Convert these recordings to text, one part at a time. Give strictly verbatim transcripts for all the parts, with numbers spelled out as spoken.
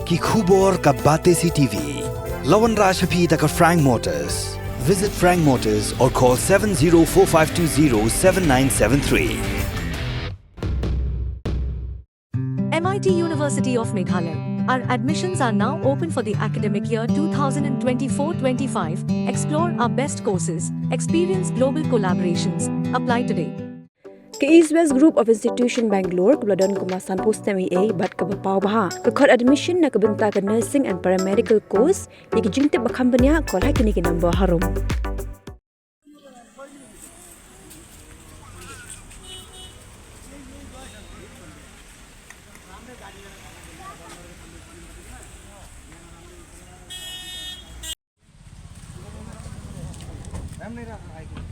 Ki khubor ka Batesi T V. La wanrah sha phi da ka Frank Motors. Visit Frank Motors or call seven zero four five two zero seven nine seven three. M I T University of Meghalaya. Our admissions are now open for the academic year two thousand twenty-four twenty-five. Explore our best courses, experience global collaborations. Apply today. Ka East West Group of Institution Bangalore kaba la don kumba sanphew snem eiei bad kaba paw bha ka khot admission na ka bynta ka nursing and paramedical course. Ïa ki jingtip ba kham bniah, call ha kine ki number harum.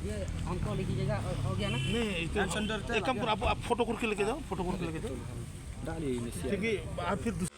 ये हमको लिखी जगह हो गया ना? नहीं, ये तो एक काम करो, आप, आप फोटो करके लेके जाओ, फोटो करके लेके जाओ। ठीक है, आप फिर दूसरा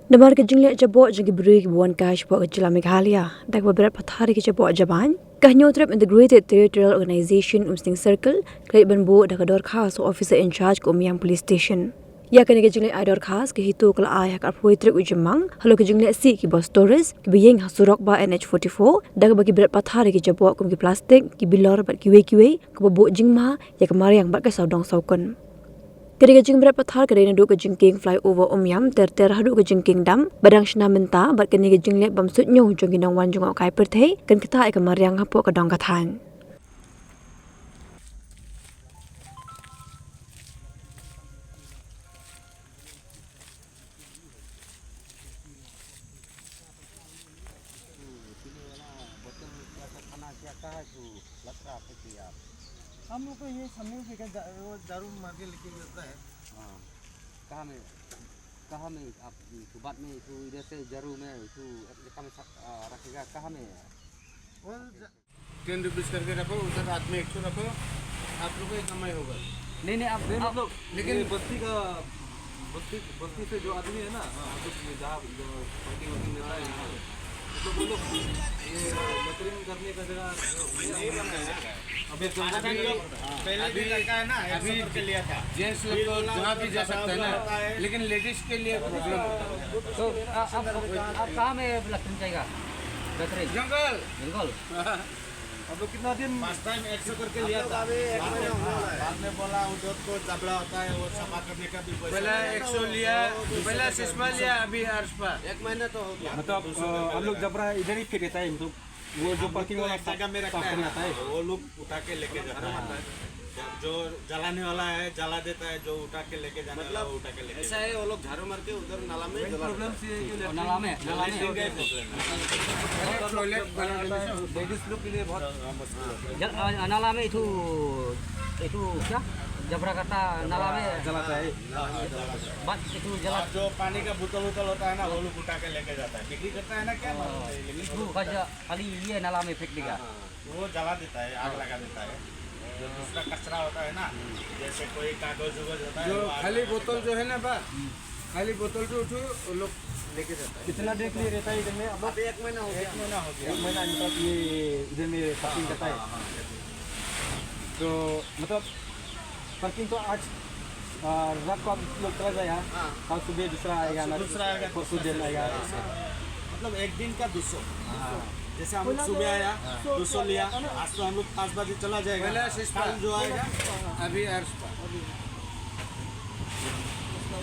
Namar ka jingleh jaboh jong ki briew kiba wan kai shapoh ka jylla Meghalaya da kaba bret pathar ïa ki jaboh jabieng, ka Hynñiewtrep Integrated Territorial Organization Umsning Circle ka leit ban buh da ka dorkhas ha u Officer in Charge ka Umiam Police Station. Ïa kane ka jingleit ai dorkhas ka HITO ka la ai ha ka arphew wei tarik u Jymmang halor ka jingleh sih ki bus tourist kiba ïeng ha surok bah N H forty-four da kaba ki bret pathar ïa ki jaboh kum ki plastik, ki bilor bad kiwei kiwei, kaba buh jingma ïa ka mariang bad ka sawdong sawkun. Ka dei ka jingbret pathar ka dei naduh ka jingkieng flyover Umiam ter ter haduh ka jingkieng dam ba dang shna mynta, bad kane ka jingleh bymsuidñiew jong ki nongwan jngohkai pyrthei kan ktah ïa ka mariang hapoh ka dong ka thaiñ. पीने वाला बोतल क्या था, खाना क्या, कहाँ है तू? लग रहा फेंक दिया आप। हम लोग को ये सामने से क्या जा-, वो झाड़ू मार के लेके जाता है। हाँ। कहाँ में, कहाँ में आप, तो बाद में तो इधर से झाड़ू में तो एक जगह में सब, आ, रखेगा, कहाँ में है? वो ज- टेन रुपीज करके रखो, उधर हाथ में एक सौ रखो, आप लोग को एक कमाई होगा। नहीं, नहीं, आप, नहीं, आप मतलब, लेकिन ये बस्ती का, बस्ती, बस्ती से जो आदमी है ना, हाँ। मतलब, ये जहाँ, जो पार्किंग वार्किंग लेता है यहाँ पे, मतलब, वो लोग ये लेटरिन करने का जगह नहीं बनता है। अभी तो अभी, पहले भी अभी, लड़का है ना, अभी एक सौ करके लिया था। जेंट्स लोग फिर तो बोला जहाँ भी जा सकता है ना, होता है। लेकिन लेडीज के लिए प्रॉब्लम होता है। तो आ-, आप, आप कहाँ में लेटरिन जाएगा? लेटरिन? जंगल। जंगल? अब लोग कितना दिन फर्स्ट टाइम एक सौ करके लिया था। अभी एक महीना होने वाला है। बाद में बोला उधर को जबड़ा होता है, वो सफा करने का भी पैसा पहला नहीं है। एक सौ लिया, वो भी पहला सफा सिस्मा करने लिया, अभी आठ सौ। एक महीना तो हो गया। मतलब, अ, हम लोग जबड़ा इधर ही फेंक देता है, मतलब, वो जो पार्किंग वाला एक जगह में रखता है ना, साफ करने आता है। वो लोग उठा के लेके जाता है। जो जलाने वाला है, जला देता है, जो उठा के लेके जाने वाला, मतलब, वो उठा के लेके जाता है। ऐसा है, वो लोग झाड़ू मार के उधर नाला में जला देता है। प्रॉब्लम से ये जो और नाला में, नाला में। लेटरिन का ही प्रॉब्लम है। टॉयलेट बनाने में लेडीज लोग के लिए बहुत मुश्किल होता है। जल-, आ, नाला में इथु, इथु क्या? जबरा कट्टा नाला में जलाता है। हाँ, जलाता है। बस इथु जला- और जो पानी का बोतल वोतल होता है ना, वो लोग उठा के लेके जाता है। बिक्री करता है ना, क्या मालूम है, लेकिन इथु वो लोग बस खाली ये नाला में फेंक देगा। हाँ। वो जला देता है, आग लगा देता है। जो दूसरा कचरा होता है ना, जैसे कोई कागज उगज होता है, जो वो आग लगा देता है। खाली बोतल जो है ना बा, खाली बोतल जो उठो, वो लोग लेके जाता है। कितना देर के लिए रहता है इधर में आप लोग? अभी एक महीना हो गया। एक महीना हो गया। एक महीना मतलब ये इधर में पार्किंग करता है? हाँ, हाँ, हाँ। तो मतलब पार्किंग तो आज, आ, रात को आप लोग चला जाएगा, हाँ। कल सुबह दूसरा आएगा ना, दूसरा आएगा, परसों दिन आएगा। हाँ। मतलब एक दिन का दो सौ। हाँ। जैसे हम लोग सुबह आया, हाँ। दो सौ लिया, आज तो हम लोग पाँच बजे चला जाएगा। पहला सिस्टम। कल जो आएगा, अभी अर्श पर।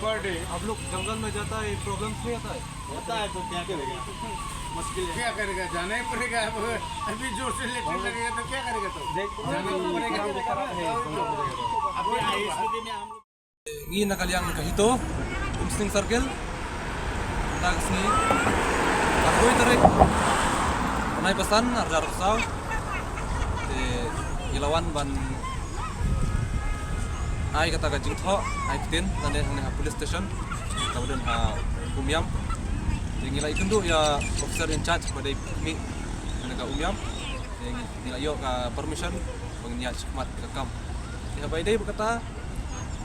पर डे। आप लोग जंगल में जाता है, प्रॉब्लम्स नहीं आता है? होता है तो क्या करेगा? मुश्किल है। क्या करेगा? जाना ही पड़ेगा। अब अभी जोर से लेटरिन लगेगा तो क्या करेगा तो? देख, जाना ही पड़ेगा। अभी इस स्थिति में हम लोग Ngi na ka liang ka HITO, Umsning Circle, na ka sngi arphew tarik, bnai ba san, arhajar arphew saw. Te ngi la wan ban ai kata ka jingthoh, ai ktien, nangne hangne ha police station, kaba don ha Umiam. Te ngi la ïakynduh ïa officer in charge ba dei khmih hangne ka Umiam. Te ngi, ngi la ïoh ka permission ba ngin ïaid shakhmat ka kam. Te haba ïadei bad kata,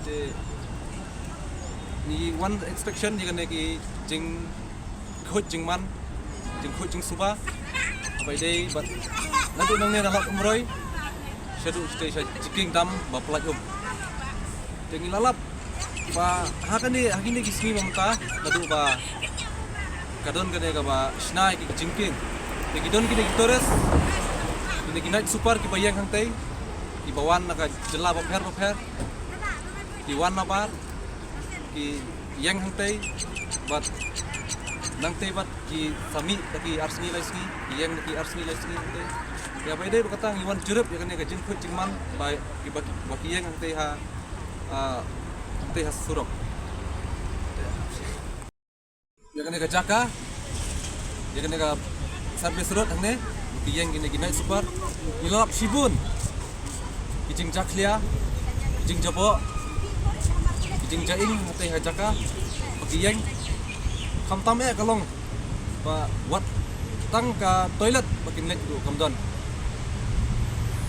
te ngi wan inspection ïa kane ki jingkhuid jingman, jingkhuid jingsuba. Bai dei bad naduh nangne na Lad Umroi shaduh shatei sha Jingkieng dam ba pyllait um. Te ngi la lap ba ha kane, ha kine ki sngi mynta naduh ba ka don kane kaba shna ïa ki jingkieng. Te ki don kine ki tourist, kine ki night super kiba ïeng hangtei, kiba wan na ka jylla bapher bapher, ki wan nabar, ki ïeng hangtei bad nangtei bad ki sa mih da ki ar sngi lai sngi, ki ïeng da ki ar sngi lai sngi hangtei. Ïa bai dei ba kata ngi wan jurip ïa kane ka jingkhuid jingman ba ki, ba ki, ba ki ïeng hangtei ha, ah, hangtei ha surok. Ïa kane ka jaka, ïa kane ka service road hangne, ki ïeng kine ki night super. Ngi la lap shibun ki jingjakhlia, ki jingjaboh, ki jingjaing hangtei ha jaka ba ki ïeng. Khamtam eh ka long ba wat tang ka toilet ba kin leit ruh kam don.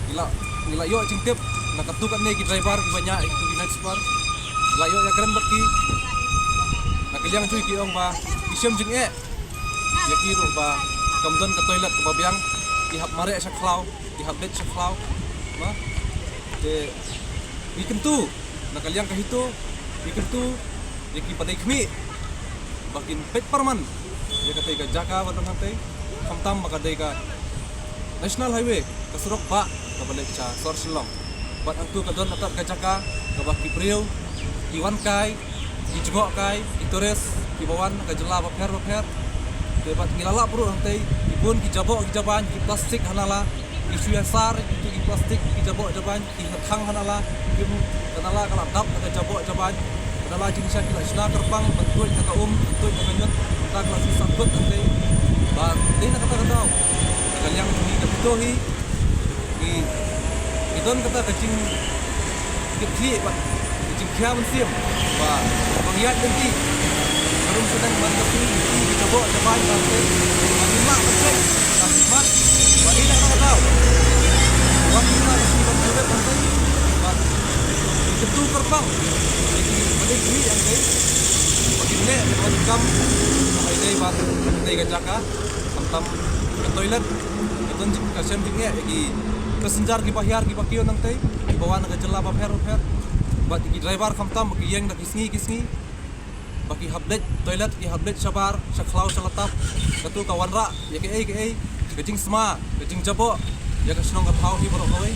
Ngi la, ngi la ïoh jingtip na katto katne ki driver kiba ñiah ïa kitu ki night super. Ngi la ïoh ïakren bad ki, na ka liang jong ki ong ba ki shem jingeh ïa ki ruh ba kam don ka toilet kaba biang, ki hap mareh sha khlaw, ki hap leit sha khlaw. Ba te ngi kyntu na ka liang ka HITO, ngi kyntu ïa ki ba dei khmih ba kin peit pyrman ïa katei ka jaka ba don hangtei, khamtam ba ka dei ka National Highway, ka surok bah kaba leit sha sor Shillong. Bad hangtu ka don atat ka jaka kaba ki briew ki wan kai, ki jngoh kai, ki tourist kiba wan na ka jylla bapher bapher. Te bad ngi la lap ruh hangtei ki bun ki jaboh ki jabain, ki plastik ha nala, ki shu ïasar ïa kitu ki plastik, ki jaboh jabain, ki thang ha nala, ki, ka nala ka la dap da ka jaboh jabain, ka nala jingshisha ki la shna kyrpang ban tuid da ka um, ban tuid da ka ñiut, da ka la shu sah kut hangtei. Bad dei na kata ka daw, na ka liang jong ngi ka HITO hi, ki, ki don kata ka jingkitkhlieh bad ka jingkhia mynsiem ba ban ïaid lynti, ka rum sdang ban ka sngi, ki jaboh jabain hangtei, ba ngin lah ban peit ka khidmat ba dei na kata ka daw. Wat ngin lah ban peit ban jurip hangtei, bad ki kyntu kyrpang ïa ki ba dei khmih hangtei ba kin leh ban wan kam, ba dei ban dei ka jaka, khamtam ka toilet, ka don jing, ka shem jingeh ïa ki passenger kiba hiar kiba kiew nangtei, kiba wan na ka jylla bapher bapher. Bad ki driver khamtam ba ki ïeng da ki sngi ki sngi ba ki hap leit toilet, ki hap leit shabar, sha khlaw sha latap. Katu ka wanrah ïa kaei kaei, ka jingsma, ka jingjaboh ïa ka shnong ka thaw hi baroh kawei.